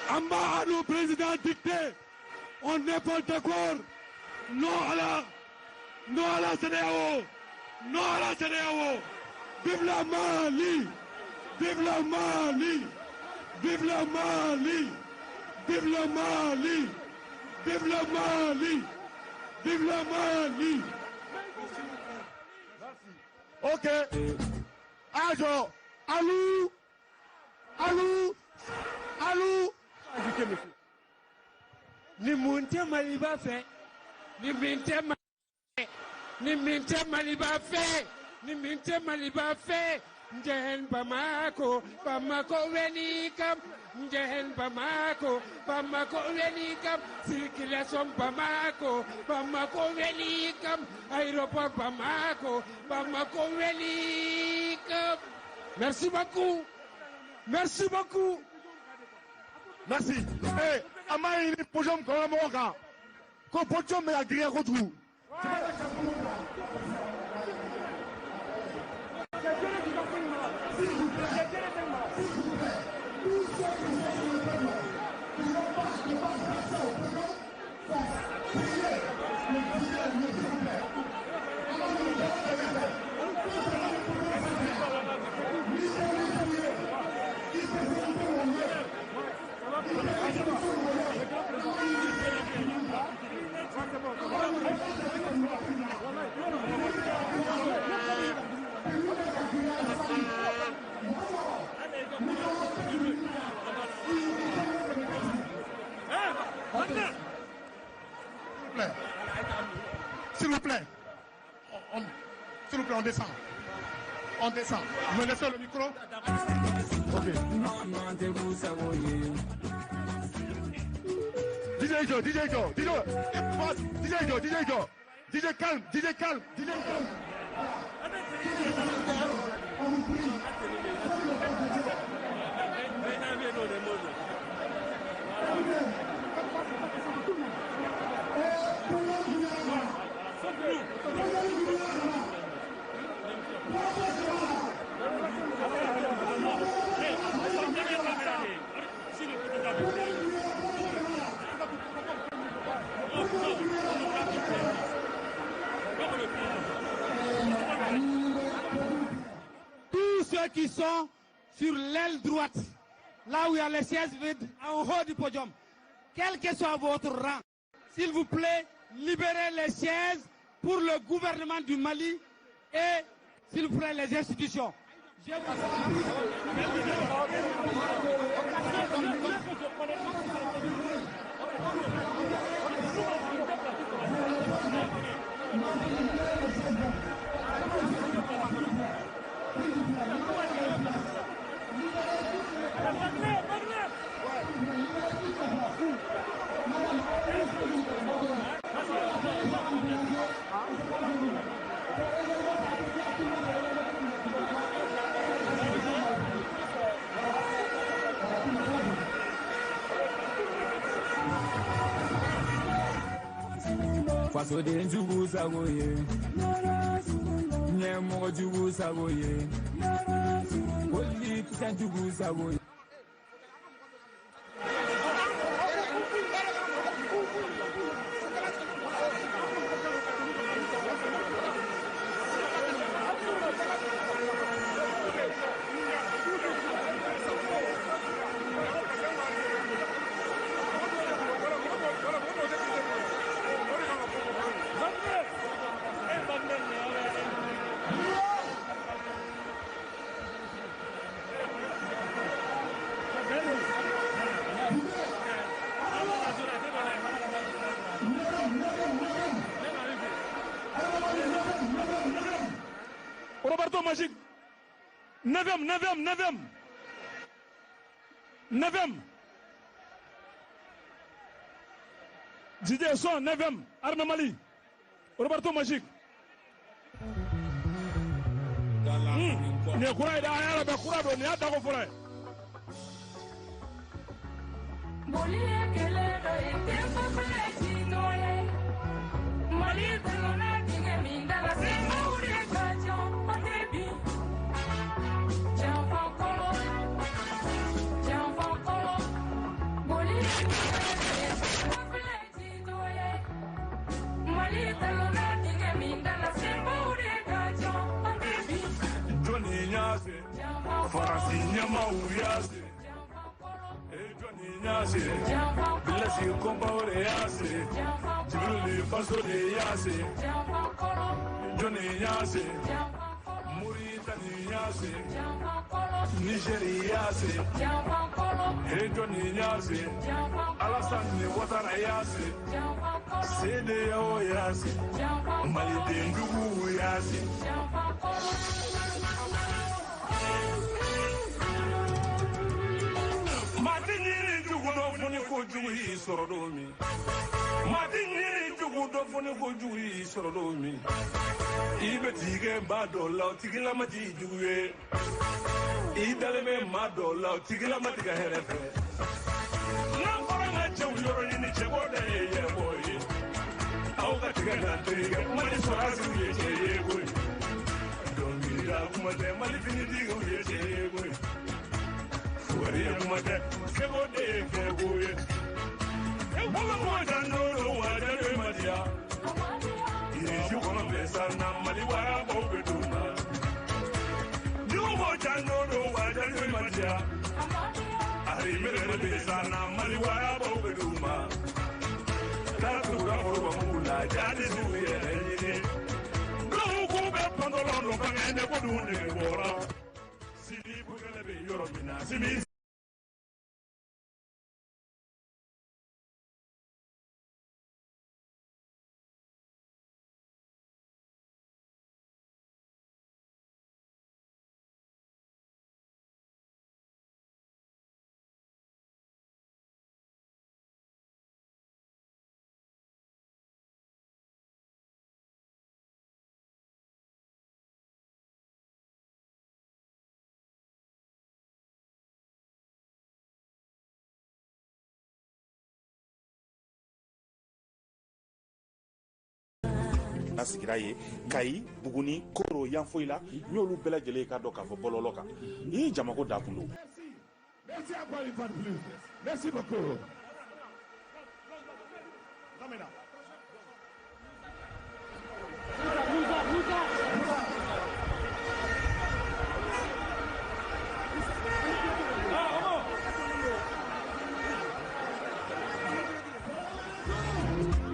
Amba à nos présidents dictés. On n'est pas d'accord. Non à la, non à la CEDEAO. Non à la CEDEAO. Vive le Mali. Vive le Mali. Vive le Mali. Vive le Mali. Vive le Mali. Vive le Mali. Ok. Ajo, Alou, Alou, Alou. Ni mun tɛ Maliba fɛ, ni min tɛ Mali, ni min tɛ Maliba fɛ, ni min tɛ Maliba fɛ, njehen Bamako, Bamako weli kam, njehen Bamako, Bamako weli kam, circulation Bamako, Bamako weli kam, aéroport Bamako, Bamako weli kam. Merci beaucoup. Merci beaucoup. Merci. Eh, an b'a ɲini podium kɔnɔ mɔgɔw kan ko podium bɛ ka girinya kojugu. S'il vous plaît. S'il vous plaît, on descend. On descend. Vous me laissez le micro? Ok. DJ Joe, DJ Joe, DJ, DJ Joe, DJ Joe, DJ calme, DJ calme, DJ calme. Tous ceux qui sont sur l'aile droite, là où il y a les chaises vides, en haut du podium, quel que soit votre rang, s'il vous plaît, libérez les chaises pour le gouvernement du Mali et, s'il vous plaît, les institutions. Je vous... Fasoden jugu sago ye, ɲɛmɔgɔ jugu sago ye, politicien jugu sago ye. Roberto Magic, 9e, 9e, 9e, 9e. Didier Son, 9e, Armée Mali. Roberto Magic. Ni kura ye dɛ, a y'a labɛn kura don, nin y'a dako fɔlɔ ye. Mali ye kɛlɛ dɔ ye, denfa fɛnɛ ci dɔ ye. Mali donna dingɛ min da la, senbaw de ka ca, an tɛ bin. Janfa kɔnɔ, janfa kɔnɔ, boli Faransi ɲɛmaaw y'a se, jɔnni y'a se, Blaise Compaoré y'a se, Djibril Faso de y'a se, jɔnni y'a se, Mauritanie y'a se, Nigérie y'a se, jɔnni y'a se, Alassane Ouattara y'a se, CEDEAO y'a se, Maliden juguw y'a se. Maa tɛ ɲini jugu dɔn fo ni kojugu y'i sɔrɔ don min. Maa tɛ ɲini jugu dɔn fo ni kojugu y'i sɔrɔ don min. I bɛ t'i kɛ maa dɔw la, o tigilama t'i jugu ye. I dalen bɛ maa dɔw la, o tigilama t'i ka hɛrɛ fɛ. N'an fɔra n ka cɛw yɔrɔ ɲini, cɛbɔ da ye yɛrɛbɔ ye. Aw ka tigɛ na terikɛ, Mali sɔrɔdasiw ye cɛ ye koyi. Dɔnkilida kuma tɛ, Mali finitigiw ye cɛ ye koyi. Fugariya kuma tɛ, seko de ye kɛko ye. Bolo janjo wa janjo ma diya. Yiriju kɔnɔ bɛ san na, Mali warabaw bɛ d'u ma. Jugu ko janjo wa janjo ma diya. Arimere bɛ san na, Mali warabaw bɛ d'u ma. Taa tugura foroba mugu la, jadisiw yɛrɛ ɲini. Dɔw k'u bɛ pantalon don, kankɛ ko dun nege bɔra. Sini bukɛlɛ bɛ yɔrɔ min na, sini. Na sigira ye Kayi, Buguni, Koro, Yanfoyila, n y'olu bɛɛ lajɛlen k'a dɔn k'a fɔ bɔlɔlɔ kan i ye jamako da kun don. Merci encore une fois de plus. Merci beaucoup.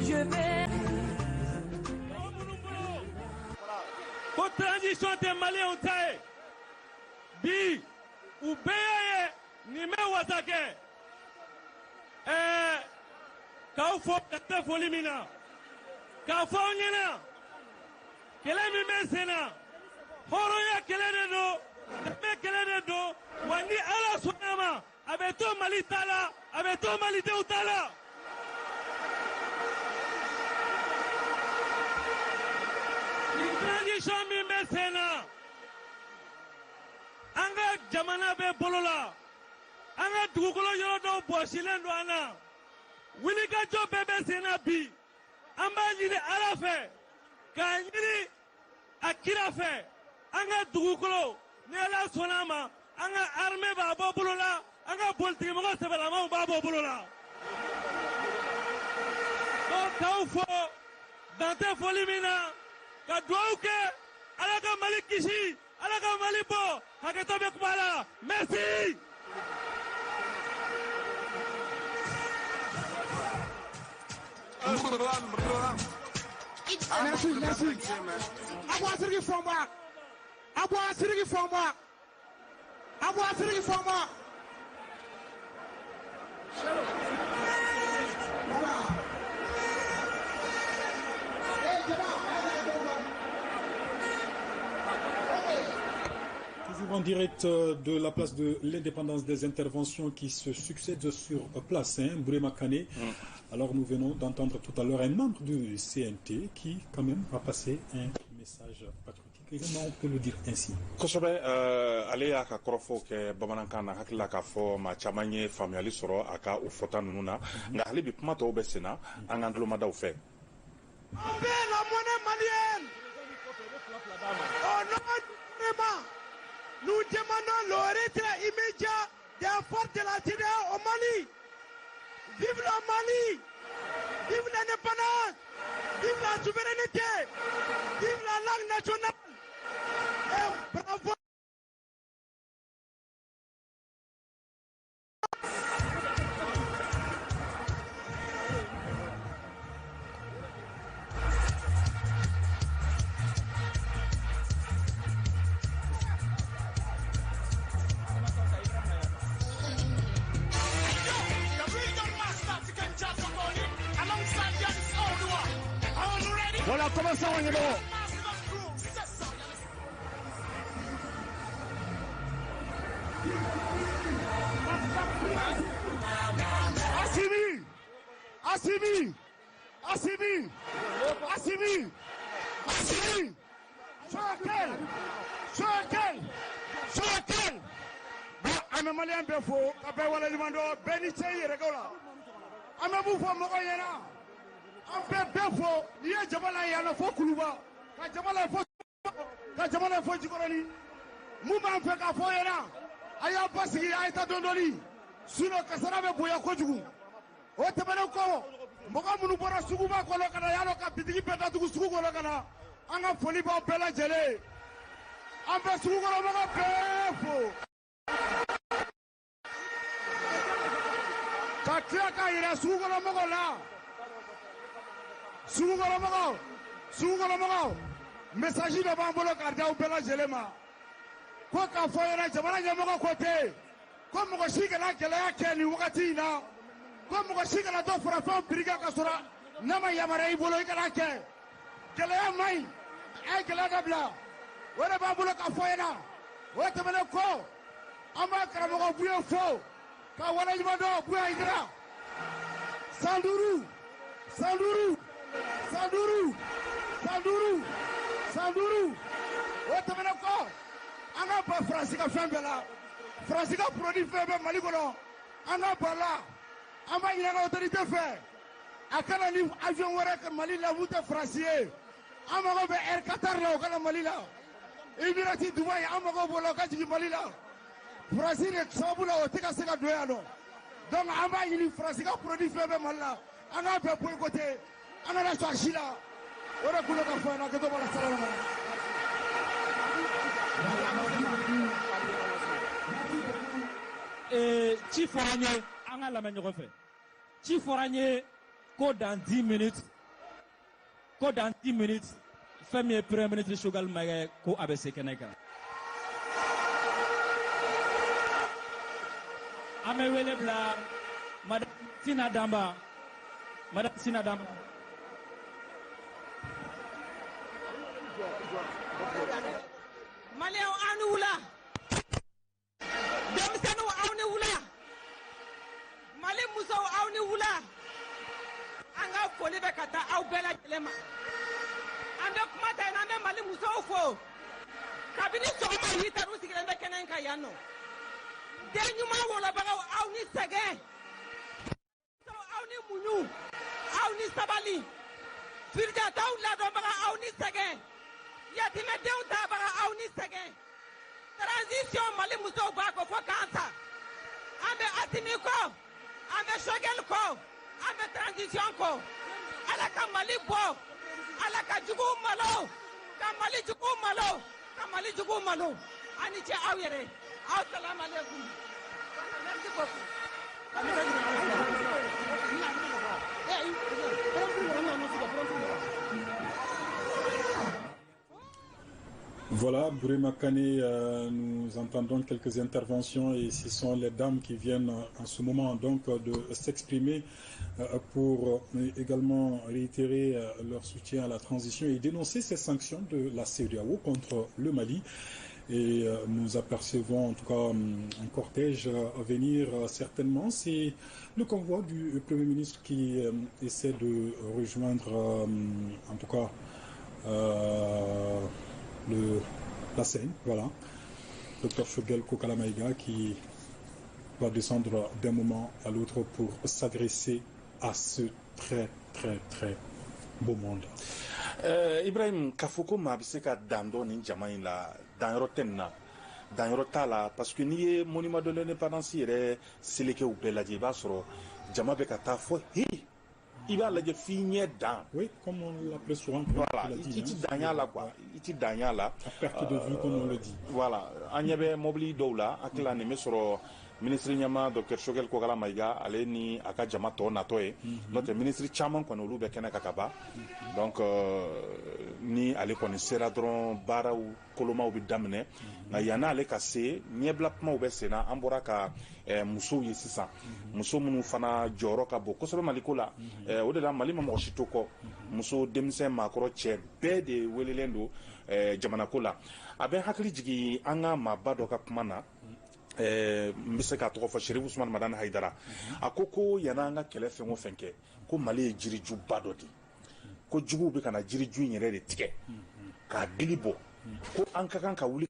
Je vais. Ko transition tɛ maliyɛnw ta ye bi, u bɛɛ y'a ye nin bɛ wasa kɛ. Ɛɛ, k'aw fo ka tɛ foli min na, k'a fɔ aw ɲɛna, kɛlɛ min bɛ sen na, hɔrɔnya kɛlɛ de don, danbe kɛlɛ de don. Wa ni Ala sɔnna ma, a bɛ to Mali ta la, a bɛ to malidenw ta la. Nin transition min bɛ sen na, an ka jamana bɛ bolo la, an ka dugukolo yɔrɔ dɔw bɔsilen don an na, wulikajɔ bɛɛ bɛ sen na bi. An b'a ɲini Ala fɛ, k'a ɲini a kira fɛ, an ka dugukolo, ni Ala sɔnna a ma, an ka armée b'a bɔ bolo la, an ka politikimɔgɔ sɛbɛlamaw b'a bɔ bolo la. Donc k'aw fo dan tɛ foli min na, ka dugawu kɛ, Ala ka Mali kisi, Ala ka Mali bɔ. Hakɛto bɛ kuma la. Merci. Merci, merci. Abou Asiriki Fomba. Abou Asiriki Fomba. Abou Asiriki Fomba. Voilà. Toujours en direct de la place de l'indépendance, des interventions qui se succèdent sur place, hein, Bourema Kane. Alors nous venons d'entendre tout à l'heure un membre du CNT qui quand même a passé un message patriotique. Également, on peut le dire ainsi. Kosɛbɛ, ale y'a ka kɔrɔfɔw kɛ bamanankan na, hakili la k'a fɔ maa caman ye faamuyali sɔrɔ a ka o fɔta ninnu na. Nka hali bi kuma tɔw bɛ sen na, an k'an tulomadaw fɛ. On paie la monnaie malienne. Au nom du gouvernement, nous demandons le retrait immédiat des forces de la CEDEAO au Mali. Vive le Mali! Vive l'indépendance! Vive la souveraineté! Vive la langue nationale! Et bravo! Voilà, comment ça on est bon. Assimi, Assimi, Assimi, Assimi, Assimi, Choguel, Choguel, Choguel. Bon, an bɛ maliyɛn bɛɛ fo ka bɛɛ waleɲuman dɔn, bɛɛ ni ce i yɛrɛ ko la. An bɛ mun fɔ mɔgɔw ɲɛna? An bɛ bɛɛ fo, n'i ye jama la yan nɔ fo Kuluba, ka jama la fo, ka jama la fo Jikɔrɔni. Mun b'an fɛ k'a fɔ ɲɛna, a y'a basigi, a ye taa dɔɔni dɔɔni, sinon kasara bɛ bonya kojugu. O tɛmɛnen kɔ, mɔgɔ minnu bɔra suguba kɔnɔ ka na yan nɔ ka bitigi bɛɛ datugu sugu kɔnɔ ka na, an ka foli b'aw bɛɛ lajɛlen. An bɛ sugukɔnɔmɔgɔ bɛɛ fo. Ka tila k'a yira sugukɔnɔmɔgɔw la. Sugukɔnɔmɔgɔw, sugukɔnɔmɔgɔw, message dɔ b'an bolo k'a d'aw bɛɛ lajɛlen ma. Ko k'a fɔ ɲɛna, jamana ɲɛmɔgɔ ko ten, ko mɔgɔ si kana gɛlɛya kɛ nin wagati in na, ko mɔgɔ si kana dɔ fara fɛnw prix kan ka sɔrɔ n'a ma yamaruya i bolo, i kana kɛ. Gɛlɛya man ɲi, a ye gɛlɛya dabila. O de b'an bolo k'a fɔ ɲɛna. O tɛmɛnen kɔ, an b'a karamɔgɔ Buye fo ka waleɲuman dɔn. Buye Hayidara, 105, 105, 105, 105, 105. O tɛmɛnen kɔ, an ka ban Faransi ka fɛn bɛɛ la. Faransi ka produit fɛn bɛɛ Mali kɔnɔ, an ka ban la. An b'a ɲini an ka autorité fɛ, a kana ni avion wɛrɛ kɛ Mali la mun tɛ Faransi ye. An mago bɛ Air Qatar la, o ka na Mali la. Emirati, Dubaï, an mago b'o la, o ka jigin Mali la. Faransi de sababu la o tɛ ka se ka don yan nɔ. Donc an b'a ɲini, Faransi ka produit fɛn bɛɛ Mali la, an k'a bɛɛ boycotté, an kana sɔn a si la. O de kun don ka fɔ ɲɛna. Kɛtɔ b'a la, salamu aleykum. Ci fɔra n ye, an ka lamɛn ɲɔgɔn fɛ. Ci fɔra n ye ko dans 10 minutes, ko dans 10 minutes, fɛn min ye premier ministre Choguel Maïga ye, ko a bɛ se kɛnɛ kan. An bɛ wele bila madame Sina Danba, madame Sina Danba. Maliyɛnw, aw ni wula. Denmisɛnninw, aw ni wula. Mali musow, aw ni wula. An ka foli bɛ ka taa aw bɛɛ lajɛlen ma. An bɛ kuma ta yen, an bɛ Mali musow fo. Kabini sɔgɔma 8 heures sigilen bɛ kɛnɛ in kan yan nɔ. Den ɲuman wolobagaw, aw ni sɛgɛn, aw ni muɲu, aw ni sabali. Firijataw ladɔnbaga, aw ni sɛgɛn. Yatimɛdenw tabaga, aw ni sɛgɛn. Transition, Mali musow b'a kɔ fo k'an sa. An bɛ Asimi kɔ, an bɛ Choguel kɔ, an bɛ transition kɔ. Ala ka Mali bɔ, Ala ka juguw malo, ka Mali juguw malo, ka Mali juguw malo. A ni ce aw yɛrɛ, aw salamu aleykum. Merci beaucoup. Voilà, Bourema Kane, nous entendons quelques interventions et ce sont les dames qui viennent en ce moment donc de s'exprimer pour également réitérer leur soutien à la transition et dénoncer ces sanctions de la CEDEAO contre le Mali. Et nous apercevons en tout cas un cortège à venir certainement. C'est le convoi du Premier ministre qui essaie de rejoindre en tout cas la scène, voilà. Docteur Choguel Kokalla Maïga qui va descendre d'un moment à l'autre pour s'adresser à ce très très très beau monde. Ibrahim, k'a fɔ ko maa bɛ se ka dan dɔn nin jama in la, danyɔrɔ tɛ nin na. Danyɔrɔ t'a la, parce que n'i ye monument de l'Indépendance yɛrɛ selekew bɛɛ lajɛ, i b'a sɔrɔ jama bɛ ka taa fɔ hi, i b'a lajɛ f'i ɲɛ dan. Oui, comme on l'appelle souvent. Voilà, i ti dan y'a la quoi, i ti dan y'a la. À perte de vue, comme on le dit. Voilà, an ɲɛ bɛ mobili dɔw la, hakili la nin bɛ sɔrɔ minisiri ɲɛma docteur Choguel Kokalla Maïga, ale ni a ka jama tɔ natɔ ye. N'o tɛ, minisiri caman kɔni, olu bɛ kɛnɛ kan ka ban. Donc ni ale kɔni sera dɔrɔn, baaraw kolomaw bɛ daminɛ. Nka yann'ale ka se, ɲɛbila kumaw bɛ sen na. An bɔra ka musow ye sisan, muso minnu fana jɔyɔrɔ ka bon kosɛbɛ Maliko la. O de la Mali ma mɔgɔ si to kɔ, muso, denmisɛn, maakɔrɔ, cɛ, bɛɛ de welelen don jamanako la. A bɛ hakili jigin an ka maaba dɔ ka kuma na, n bɛ se k'a tɔgɔ fɔ, Chérif Ousmane Madani Haïdara. A ko ko yan'an ka kɛlɛ fɛn o fɛn kɛ, ko Mali ye jirijuba dɔ de ye, ko juguw bɛ ka na jiriju in yɛrɛ de tigɛ k'a dili bɔ, ko an ka kan ka wuli.